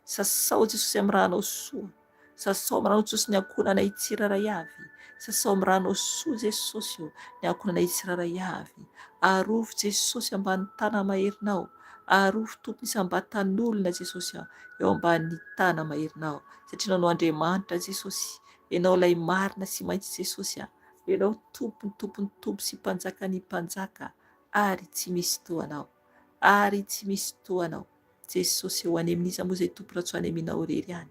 Sasao Jesosy amin'ny ranao soa. Sasao amin'ny ranao Jesosy ny ankohonanay tsirairay avy. Sasao amin'ny ranao soa Jesosy ô, ny ankohonanay tsirairay avy. Arovy Jesosy ambany tana-maherinao. Arovy Tompo isam-batan'olona Jesosy a, eo ambanin'ny tana-maherinao. Satria Ianao no Andriamanitra Jesosy. Ianao ilay marina sy maintsy Jesosy a. Ianao Tompon'ny tompon'ny tompo sy Mpanjakan'ny mpanjaka ary tsy misy toa Anao. Ary tsy misy toa Anao. Jesosy ô, ho any amin'iza moa izay Tompo raha tsy ho any aminao irery ihany?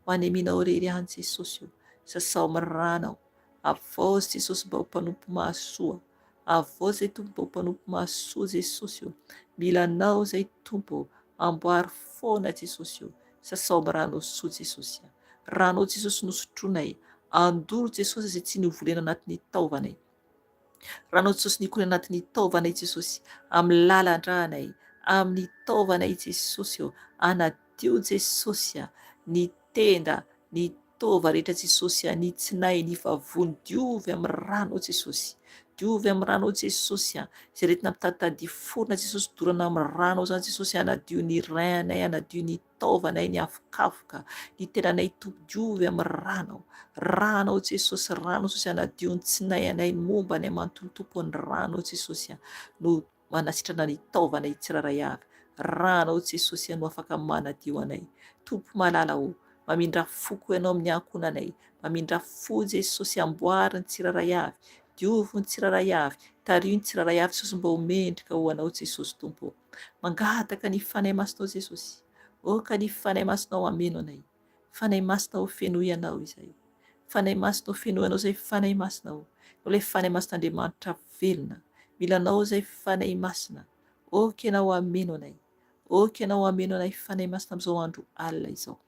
Ho any aminao irery ihany Jesosy ô. Sasao amin'ny ranao. Havaozy Jesosy mba ho mpanompo mahasoa. Havaozy izay Tompo mba ho mpanompo mahasoa Jesosy ô. Mila Anao izay Tompo ô. Amboary foana Jesosy ô. Sasao amin'ny ranao soa Jesosy a. Ranao Jesosy no sotroinay. Andoro Jesosy izay tsy novolena anatin'ny taovanay. Ranao Jesosy nikoriana anatin'ny taovanay Jesosy, amin'ny lalan-dranay, amin'ny taovanay Jesosy ô, anadio Jesosy a, ny tenda, ny taova rehetra Jesosy a, ny tsinay, ny vavony, diovy amin'ny ranao Jesosy, diovy amin'ny ranao Jesosy a, izay aretina mitaditady forona Jesosy, dorana amin'ny ranao izany Jesosy, anadio ny rein anay, anadio ny taovanay ny avokavoka, ny tenanay Tompo diovy amin'ny ranao, ranao Jesosy, ranao Jesosy hanadio ny tsinay anay, ny momba anay manontolo Tompo ny ranao Jesosy no manasitrana ny taovanay tsirairay avy, ranao Jesosy no afaka manadio anay, Tompo malala o, mamindra fo koa Ianao amin'ny ankohonanay, mamindra fo Jesosy, amboary ny tsirairay avy, diovy ny tsirairay avy, tariho ny tsirairay avy Jesosy mba ho mendrika ho Anao Jesosy Tompo o. Mangataka ny Fanahy Masinao Jesosy. Aoka ny Fanahy Masinao hameno anay. Fanahy Masina o fenoy anao izay. Fanahy Masina o fenoy anao izay Fanahy Masina o. Ianao ilay Fanahy Masin'Andriamanitra velona. Mila anao izay Fanahy Masina. Aoka ianao hameno anay. Aoka ianao hameno anay Fanahy Masina amin'izao andro alina izao.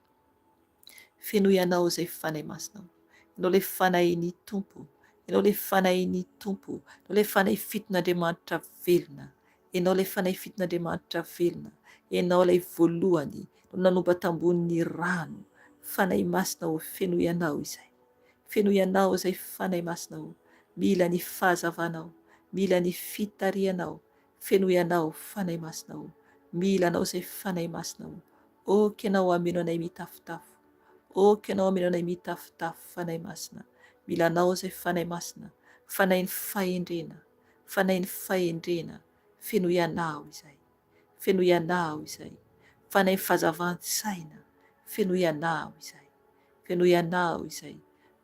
Fenoy anao izay Fanahy Masina o. Ianao ilay Fanahin'ny Tompo. Ianao ilay Fanahin'ny Tompo. Ianao ilay Fanahy fiton'Andriamanitra velona. Ianao ilay Fanahy fiton'Andriamanitra velona. Ianao ilay voalohany no nanompa tambonin'ny rano. Fanahy Masina o, fenoy anao izay. Fenoy anao izay Fanahy Masina o. Mila ny fahazavanao. Mila ny fitarihanao. Fenoy anao Fanahy Masina o. Mila anao izay Fanahy Masina o. Ok ianao hameno anay mitafotafo. Ok ianao hameno anay mitafotafo Fanahy Masina. Mila anao izay Fanahy Masina. Fanahin'ny fahendrena. Fanahin'ny fahendrena. Fenoy anao izay. Fenoy anao izay. Fanahin'ny fahazavan-tsaina. Fenoy anao izay. Fenoy anao izay.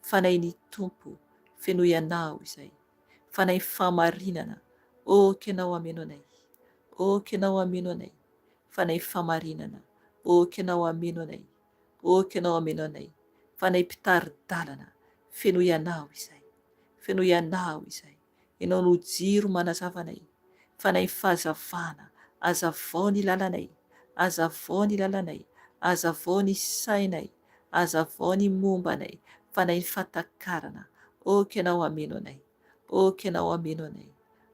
Fanahin'ny Tompo. Fenoy anao izay. Fanahy fahamarinana, Ok Ianao hameno anay, Ok Ianao hameno anay, Fanahy fahamarinana, Ok Ianao hameno anay, Ok Ianao hameno anay, Fanahy mpitari-dalana, Fenoy Anao izay, Fenoy Anao izay, Ianao no jiro manazava anay, Fanahy fahazavana, Azavao ny lalanay, Azavao ny lalanay, Azavao ny sainay, Azavao ny momba anay, Fanahin'ny fahatakarana, Ok Ianao hameno anay, Ok Ianao hameno anay,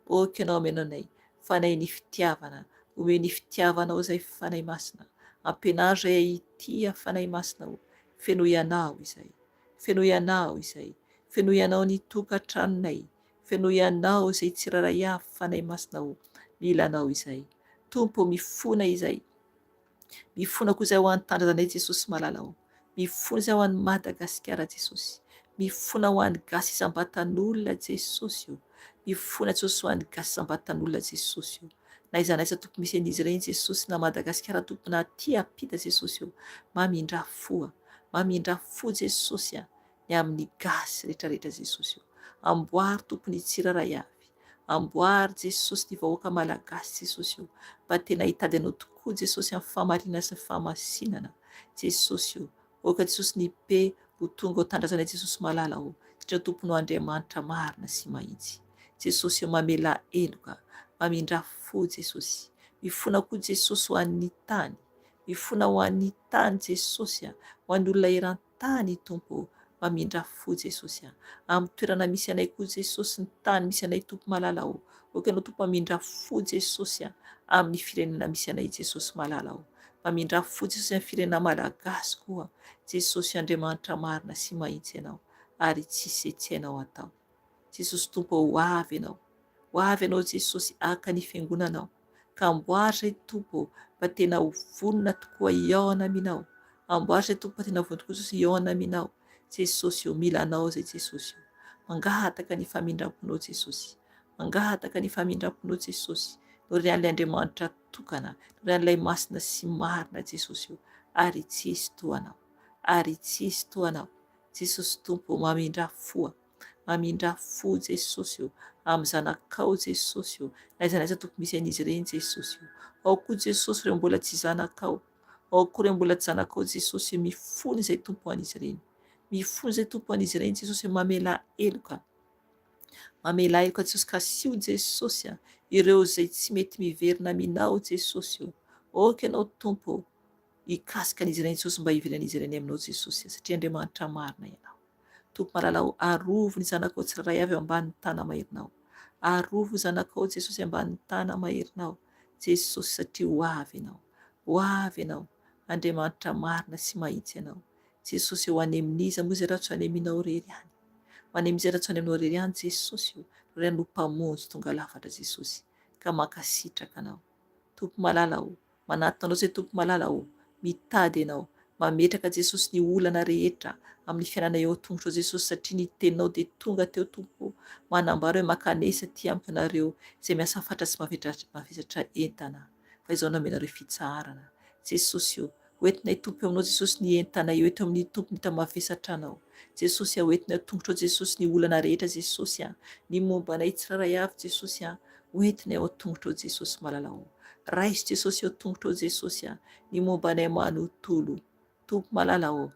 Ok Ianao hameno anay, Fanahin'ny fitiavana, omeo ny fitiavanao izay Fanahy Masina, ampianaro izay hitia Fanahy Masina o, fenoy Anao izay, fenoy Anao izay, fenoy Anao ny tokantranonay, fenoy Anao izay tsirairay avy Fanahy Masina o, mila Anao izay. Tompo o mifona izay. Mifona koa izay ho an'ny tanindrazanay Jesosy malala o. Mifona izay ho an'i Madagasikara Jesosy. Mifona ho an'ny gasy isam-batan'olona Jesosy o. Mifona Jesosy ho an'ny gasy isam-batan'olona Jesosy o. Na aiza na aiza Tompo misy an'izy ireny Jesosy na Madagasikara Tompo na aty ampita Jesosy o. Mamindrà fo a. Mamindrà fo Jesosy a. Ny amin'ny gasy retraretra Jesosy o. Amboary Tompo ny tsirairay avy. Amboary Jesosy ny vahoaka Malagasy Jesosy o, mba tena hitady Anao tokoa Jesosy amin'ny fahamarinana sy ny fahamasinana. Jesosy o, aoka Jesosy ny paix ho tonga ao tandrazanay Jesosy malala o, satria Tompo no Andriamanitra marina sy mahitsy. Jesosy o mamelà heloka, mamindrà fo Jesosy. Mifona koa Jesosy ho an'ny tany. Mifona ho an'ny tany Jesosy a, ho an'ny olona eran-tany Tompo o, mamindrà fo Jesosy a. Amin'ny toerana misy anay koa Jesosy, ny tany misy anay Tompo malala o, aoka Ianao Tompo mamindrà fo Jesosy a, amin'ny firenena misy anay Jesosy malala o. Mamindrà fo Jesosy amin'ny firenena malagasy koa Jesosy Andriamanitra marina sy mahitsy Ianao ary tsisy izay tsy hainao atao. Jesosy Tompo ô ho avy Ianao. Ho avy Ianao Jesosy haka ny fiangonanao. Ka amboary izay Tompo ô mba tena ho vonona tokoa hihaona Aminao. Amboary izay Tompo mba tena ho vonona tokoa Jesosy hihaona Aminao. Jesosy ô mila Anao izay Jesosy ô. Mangataka ny famindramponao Jesosy. Mangataka ny famindramponao Jesosy. Norean'ilay Andriamanitra tokana, norean'ilay masina sy marina Jesosy ô. Ary tsisy toa Anao. Ary tsisy toa Anao. Jesosy Tompo ô mamindrà fo a. Mamindrà fo Jesosy ô, amin'ny zanakao Jesosy ô, na aiza na aiza Tompo misy an'izy ireny Jesosy ô. Ao koa Jesosy ireo mbola tsy zanakao, ao koa ireo mbola tsy zanakao Jesosy ô, mifona izay Tompo ho an'izy ireny. Mifona izay Tompo ho an'izy ireny Jesosy ô, mamelà heloka. Mamelà heloka Jesosy, kasiho Jesosy a, ireo izay tsy mety miverina aminao Jesosy ô. Aoka ianao Tompo ô, hikasika an'izy ireny Jesosy mba hiverenan'izy ireny aminao Jesosy a, satria Andriamanitra marina ianao. Tompo malala o, arovy ny zanakao tsirairay avy eo ambanin'ny tana-maherinao. Arovy ny zanakao Jesosy ambanin'ny tana-maherinao Jesosy satria ho avy Ianao. Ho avy Ianao. Andriamanitra marina sy mahitsy Ianao. Jesosy o, ho any amin'iza moa izay raha tsy ho any aminao irery ihany? Ho any amin'iza raha tsy ho any aminao irery ihany Jesosy o? Ianao no Mpamonjy tonga lafatra Jesosy ka mankasitraka Anao. Tompo malala o, Manatona anao zay Tompo malala o, mitady Ianao, mametraka Jesosy ny olana rehetra amin'ny fiainana eo an-tongotrao Jesosy satria ny teninao dia tonga teo Tompo o, manambara hoe mankanesa aty amiko ianareo izay miasa fatra sy mavesatra entana fa izao no amenareo fitsaharana Jesosy o, ho entinay Tompo eo aminao Jesosy ny entana eo eto amin'ny Tompo ny enta-mavesatra anao Jesosy a, ho entinay an-tongotrao Jesosy ny olana rehetra Jesosy a, ny momba anay tsirairay avy Jesosy a, ho entinay ao an-tongotrao Jesosy malala o. Raiso Jesosy eo tongotrao Jesosy a, ny momba anay manontolo. Tompo malala ô,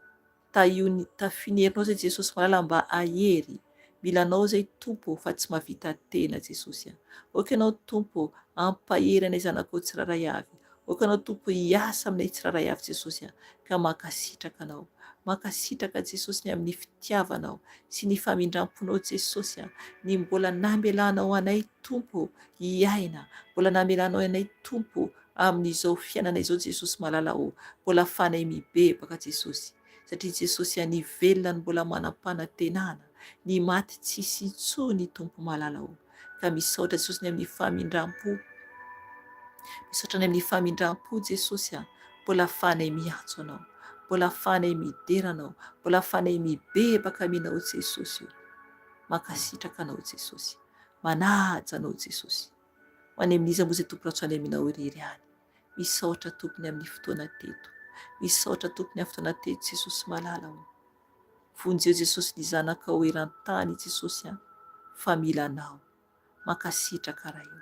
tahio ny, tafio ny herinao zay Jesosy malala mba hahery. Mila anao zay Tompo ô, fa tsy mahavita tena Jesosy a. Aoka ianao Tompo ô, hampahery anay zanakao tsirairay avy. Aoka ianao Tompo hiasa aminay tsirairay avy Jesosy a, ka mankasitraka anao. Mankasitraka Jesosy ny amin'ny fitiavanao sy ny famindramponao Jesosy a, ny mbola namelanao anay Tompo ô, hiaina, mbola namelanao anay Tompo amin'izao fiainana izao Jesosy malala ô, mbola afahanay mibebaka Jesosy, satria Jesosy any velona no mbola manam-panantenana, ny maty tsisy intsony Tompo malala ô, ka misaotra Jesosy ny amin'ny famindram-po, misaotra ny amin'ny famindram-po Jesosy a, mbola afahanay miantso Anao, mbola afahanay midera Anao, mbola afahanay mibebaka aminao Jesosy ô, mankasitraka Anao Jesosy. Manaja Anao Jesosy. Ho any amin'iza moa izay Tompo raha tsy ho any Aminao irery ihany. Misaotra Tompo ny amin'ny fotoana teto. Misaotra Tompo ny amin'ny fotoana teto Jesosy malala o. Vonjeo Jesosy ny zanakao eran-tany Jesosy a, fa mila Anao. Mankasitraka Ray o.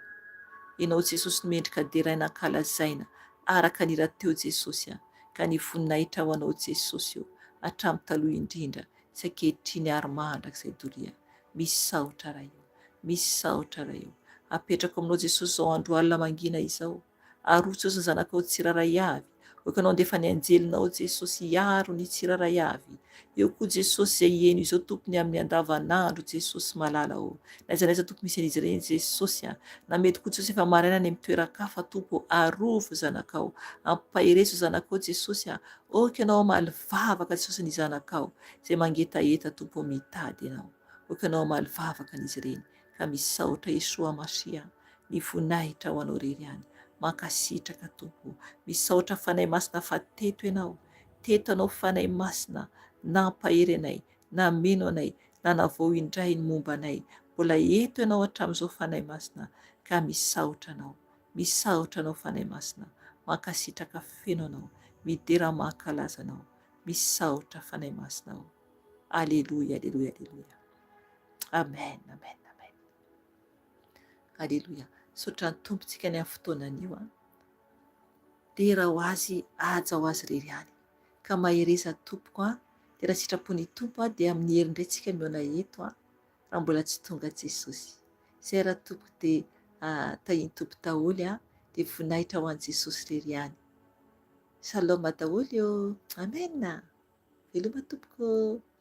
Ianao Jesosy no mendrika deraina ankalazaina araka ny rahateo Jesosy a, ka ny voninahitra ho Anao Jesosy o, hatramin'ny taloha indrindra sy ankehitriny ary mandrakizay doria. Misaotra Ray o. Misaotra Ray o. Apetrako aminao Jesosy izao andro alina mangina izao. Arovy Jesosy ny zanakao tsirairay avy. Aoka Ianao handefa ny anjelinao Jesosy hiaro ny tsirairay avy. Eo koa Jesosy izay hihaino izao Tompo ny amin'ny andavanandro Jesosy malala o. Na aiza na aiza Tompo misy an'izy ireny Jesosy a. Na mety koa Jesosy efa maraina any amin'ny toeran-kafa Tompo o. Arovy ny zanakao. Ampaherezo ny zanakao Jesosy a. Aoka Ianao hamaly vavaka Jesosy ny zanakao. Izay mangetaheta Tompo ô mitady Ianao. Aoka Ianao hamaly vavaka an'izy ireny ka misaotra Yeshua Mashiah ny voninahitra ho Anao irery ihany. Mankasitraka Tompo ô. Misaotra Fanahy Masina fa teto Ianao. Teto Ianao Fanahy Masina nampahery anay, nameno anay, nanavao indray ny momba anay. Mbola eto Ianao hatramin'izao Fanahy Masina ka misaotra Anao. Misaotra Anao Fanahy Masina. Mankasitraka feno Anao. Midera mankalaza Anao. Misaotra Fanahy Masina o. Aleloia, aleloia, aleloia. Amen, amen, amen. Aleloia. Misaotra ny Tompo tsika ny amin'ny fotoana anio. Dera ho azy, haja ho azy irery ihany. Ka mahereza tompoko a! Dia raha sitrapon'ny Tompo a dia amin'ny hery indray tsika mihaona eto a! Raha mbola tsy tonga Jesosy. Izay raha tompoko dia tahin'ny Tompo daholo a! Dia voninahitra ho an'i Jesosy irery ihany. Shalom daholo ô! Amen! Veloma tompoko ô!